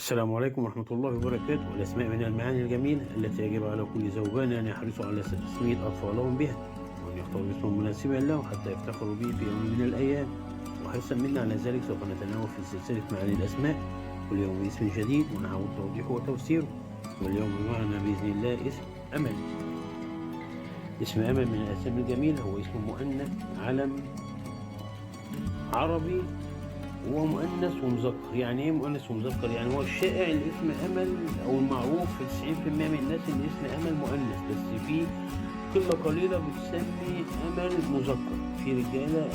السلام عليكم ورحمة الله وبركاته. الأسماء من المعاني الجميلة التي يجب على كل زوجان أن يحرصوا على تسمية أطفالهم بها، وأن يختاروا اسما مناسبا لهم حتى يفتخروا به في يوم من الأيام. وحرصا منا على ذلك سوف نتناول في سلسلة معاني الأسماء كل يوم اسم جديد ونحاول توضيحه وتفسيره. واليوم معنا بإذن الله اسم أمل. اسم أمل من الأسامي الجميلة، هو اسم مؤنث علم عربي، هو مؤنث ومذكر. يعني ايه مؤنث ومذكر؟ يعني هو الشائع اللي اسم امل او المعروف في 90% من الناس ان اسم امل مؤنث، بس في قلة قليله بتسمي امل مذكر. في رجاله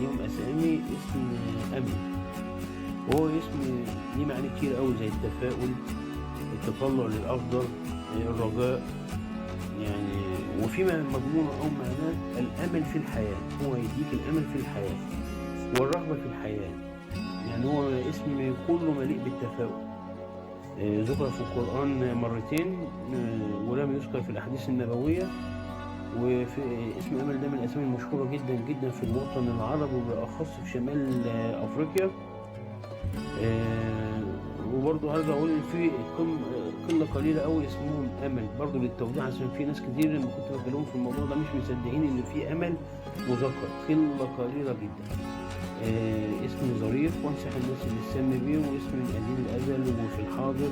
ليهم اسامي اسم امل، وهو اسم ليه معاني كتير قوي زي التفاؤل، التطلع للافضل، الرجاء يعني. وفي مضمونه او معناه الامل في الحياة، هو يديك الامل في الحياة والرغبة في الحياة. يعني هو اسم كله مليء بالتفاؤل. ذكر في القرآن مرتين، ولم يذكر في الأحاديث النبوية. وفي اسم أمل ده من الأسامي المشهورة جدا جدا في الوطن العربي، وبالأخص في شمال أفريقيا. وبرضه هرجع أقول إن في قلة قليلة أوي اسمهم أمل، برضه للتوضيح عشان في ناس كتير لما كنت بكلمهم في الموضوع ده مش مصدقين إن في أمل مذكر، قلة قليلة جدا. اسم ظريف وانصح الناس اللي تسمي بيه، واسم من قديم الازل وفي الحاضر،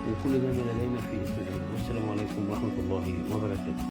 وكل ده ما لدينا في اسم الأمل. والسلام عليكم ورحمة الله وبركاته.